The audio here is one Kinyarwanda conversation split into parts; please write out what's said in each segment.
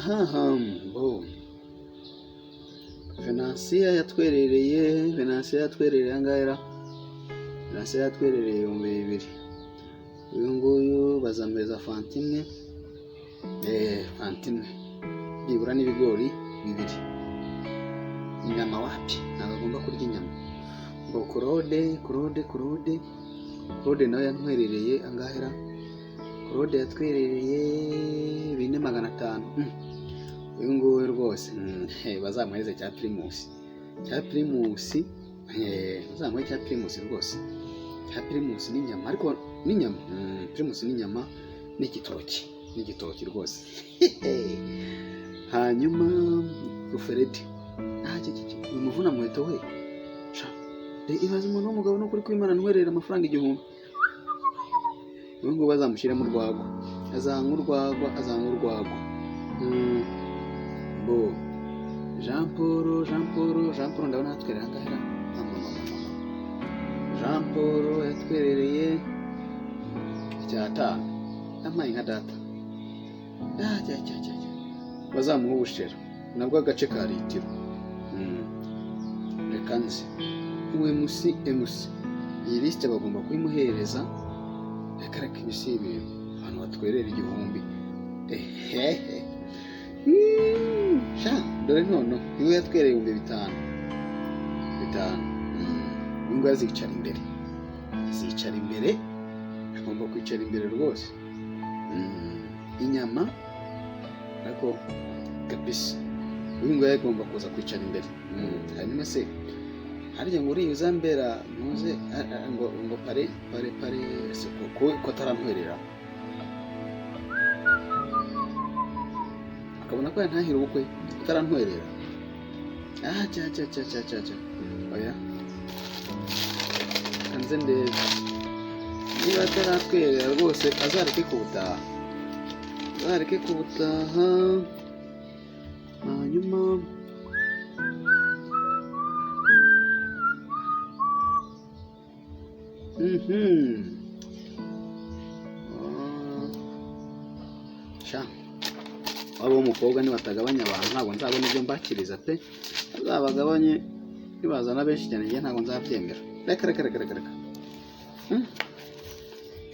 Aha, bo Venansiya yatwerereye, Venansiya yatwerereye angahe ra? Venansiya yatwerereye 2000. Uyu nguyu bazamuhereza fanta imwe, fanta imwe byibura n'ibigori 2. Inyama wapi, ntabwo agomba kurya inyama. Ngo Claude, Claude, Claude, Claude nawe yantwerereye angahe ra? Claude yatwerereye 4,500. Uyu nguyu rwose bazamuhereze cya Primus, cya Primus, bazamuhe cya Primus rwose, cya Primus n'inyama, ariko n'inyama, Primus n'inyama n'igitoki, n'igitoki rwose. Hanyuma Ruferedi, uyu muvuna muheto we, sha, ibaze umuntu w'umugabo no kuri kwimana ntwerera amafaranga 1000. Uyu nguyu bazamushyiremo urwagwa, azanywa urwagwa, azanywa urwagwa. Bo Jean Paul, Jean Paul, Jean Paul ndabona yatwerera angahe ra? Mama, mama, mama. Jean Paul yatwerereye 5,000. Yampaye nka data. Cya, cya, cya, cya. Bazamuha ubushera nabwo agace ka litiro. Reka nze UMC, MC iyi lisite bagomba kuyimuhereza. Reka reka ibi si ibintu abantu batwerera 1000. Ehehe. Sha, dore nono iwe yatwereye 5000. 5,000. Uyu nguyu azicara imbere, azicara imbere, agomba kwicara imbere rwose. Inyama ariko kabisa uyu nguyu agomba kuza kwicara imbere. Hanyuma se harya ngo uriya uzambera ntuze, ngo, ngo pare, pare, pare, se ko atarantwerera akabona ko yantahira ubukwe atarantwerera. Cya, cya, cya, cya, cya, cya. Oya, kanze ndebe niba ataratwerera rwose, azareke kubutaha, azareke kubutaha. Hanyuma Sha, waba w'umukobwa nibatagabanya abantu ntabwo nzabona ibyo mbakiriza pe. Azabagabanye, nibazana benshi cyane njye ntabwo nzabyemera. Reka, reka, reka, reka, reka.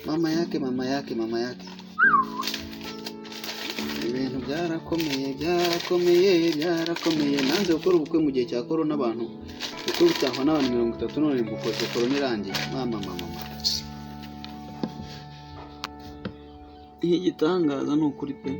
Mama yake, mama yake, mama yake. Ibintu byarakomeye, byarakomeye, byarakomeye. Nanze gukora ubukwe mu gihe cya corona, abantu ubukwe butahwa n'abantu 30, none bukoze corona irangiye. Mama, mama, mama. Igitangaza ni ukuri pe.